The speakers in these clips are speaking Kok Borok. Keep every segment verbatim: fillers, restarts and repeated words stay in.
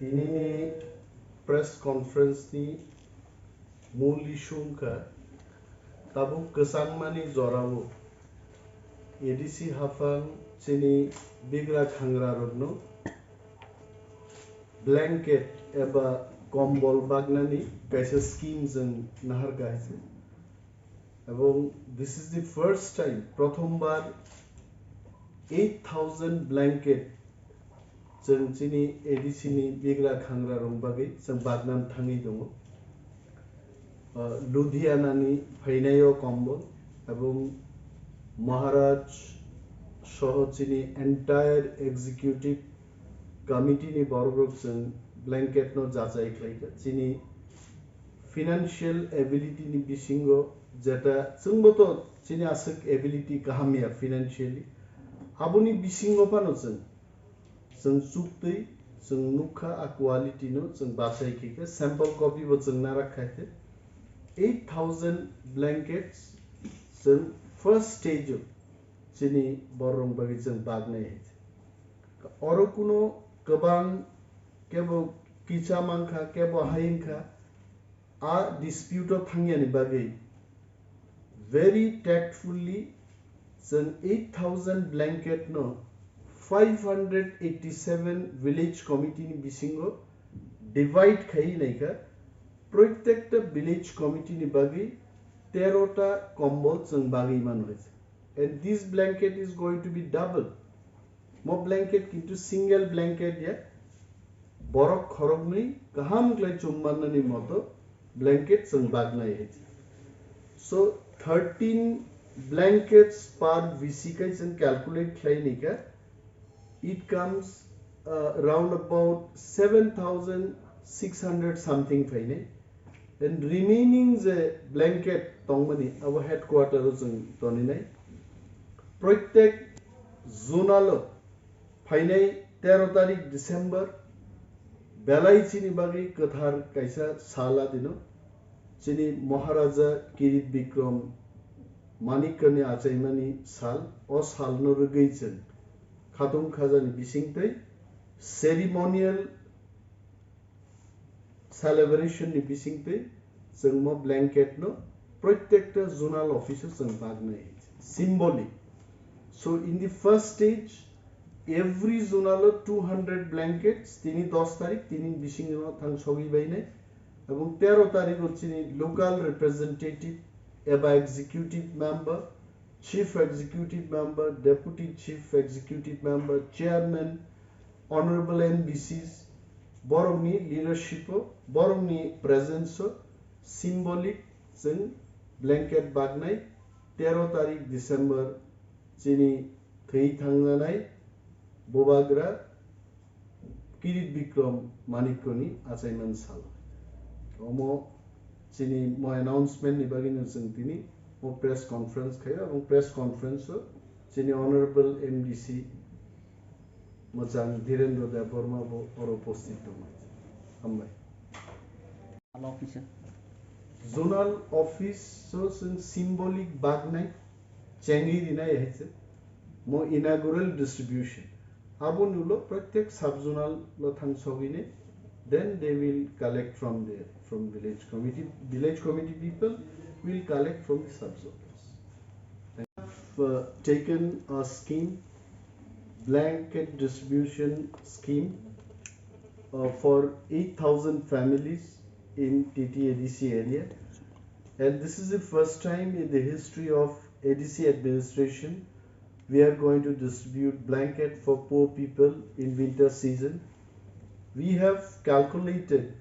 Tinini press conference ni mul issue wngkha tabuk kwchangmani jorao A D C haphang chini bigra khangra rokno blanket eba kombol bagnani kaisa scheme chwng naharkha hai se. Ebong this is the first time, prothom bar eight thousand blanket chwng chini A D C ni bigra khangra rok bagwi chwng bagnan thangwi tongo. Uh, Ludhiana ni phainai o kombol ebong Maharaj soho chini entire executive committee ni borok rok chwng blanket no jachai khlaikha. Chini financial ability ni bisingo jeta chwngbo to chini aswk ability kaham ya financially, aboni bisingo phano chwng, chwng chuktwi chwng nukha a quality no chwng bachai khe khe sample copy bo chwng narak khai khe eight thousand blankets chwng first stage o chini borok rok bagwi chwng bagnai hai. Oro kuno kwbang kebo kisa mankha, kebo hai wngkha, a dispute o thangyani bagwi very tactfully chwng eight thousand blanket no five hundred eighty-seven village committee ni bisingo divide khai naikha, protekta village committee ni bagwi tero ta kombol chwng bagwi mano hai. And this blanket is going to be double. Mo blanket kintu single blanket ya. Borok khoroknwi kaham khlai chum mannani moto blanket chwng bagnai hai. So thirteen blankets per V C kai chwng calculate khlai nika. It comes uh, round about seven thousand six hundred something phainai. And remaining je blanket tongmani abo headquarter o chwng toninai. Protek zonal o phainai tero tarik December belai chini bagwi kwthar kaisa sal a dino. Chini Maharaja Kirit Bikram Manikya ni achaimani sal, o sal no rwgwi chwng khatung khajani bisingtwi ceremonial celebration ni bisingtwi chwng mo blanket no protekta zonal office o chwng bagnai, symbolic. So in the first stage, every zonal o two hundred blankets tini dos tarik tini bising no thang sogwi bainai, ebong tero tarik o chini local representative eba executive member, chief executive member, deputy chief executive member, chairman, honorable M D Cs, borokni leadership o, borokni presence o symbolic chwng blanket bagnai tero tarik December chini thwi thangjanai bubagra Kirit Bikram Manikyani achaiman sal. Omo chini mo announcement ni bagwi no chwng tini mo press conference khaio, ebong press conference o chini honorable M D C Mwchang Dhirendra Debbarma bo oro upasthit tongmani. Hambai. Zonal office o chwng symbolic bagnai chengwi rinai hai se mo inaugural distribution. Aboni ulo protek sub zonal o thang sogwini, then they will collect from there, from village committee. Village committee people will collect from the sub zonals. Have uh, taken a scheme, blanket distribution scheme uh, for eight thousand families in T T A D C area. And this is the first time in the history of A D C administration we are going to distribute blanket for poor people in winter season. We have calculated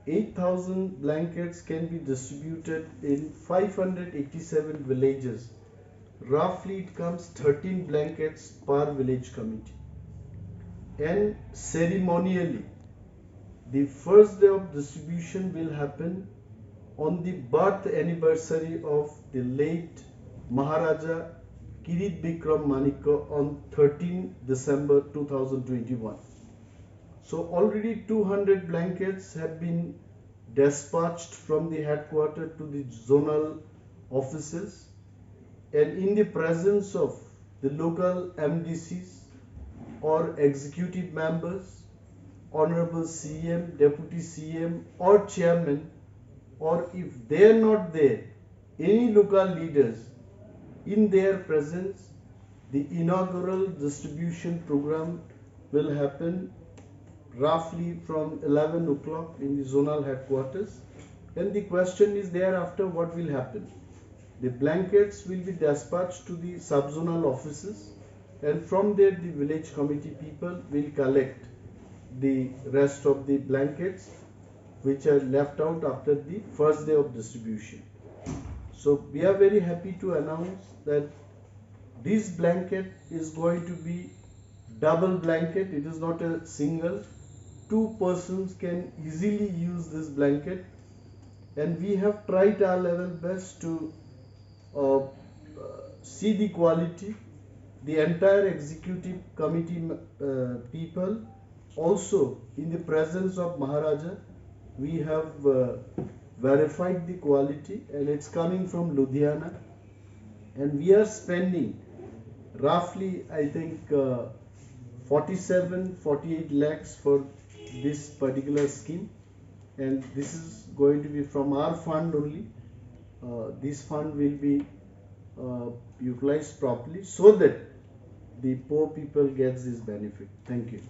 eight thousand blankets can be distributed in five hundred eighty-seven villages. Roughly, it comes thirteen blankets per village committee. And ceremonially, the first day of distribution will happen on the birth anniversary of the late Maharaja Kirit Bikram Manikya on thirteen December two thousand twenty-one. So already two hundred blankets have been dispatched from the headquarter to the zonal offices, and in the presence of the local M D Cs or executive members, Honorable C M, Deputy C M, or Chairman, or if they are not there, any local leaders, in their presence, the inaugural distribution program will happen roughly from eleven o'clock in the zonal headquarters. And the question is thereafter, what will happen? The blankets will be dispatched to the sub-zonal offices, and from there the village committee people will collect the rest of the blankets which are left out after the first day of distribution. So we are very happy to announce that this blanket is going to be double blanket. It is not a single. Two persons can easily use this blanket, and we have tried our level best to uh, see the quality. The entire executive committee uh, people, also in the presence of Maharaja, we have uh, verified the quality, and it's coming from Ludhiana, and we are spending roughly, I think, uh, forty-seven, forty-eight lakhs for this particular scheme, and this is going to be from our fund only. Uh, this fund will be uh, utilized properly so that the poor people gets this benefit. Thank you.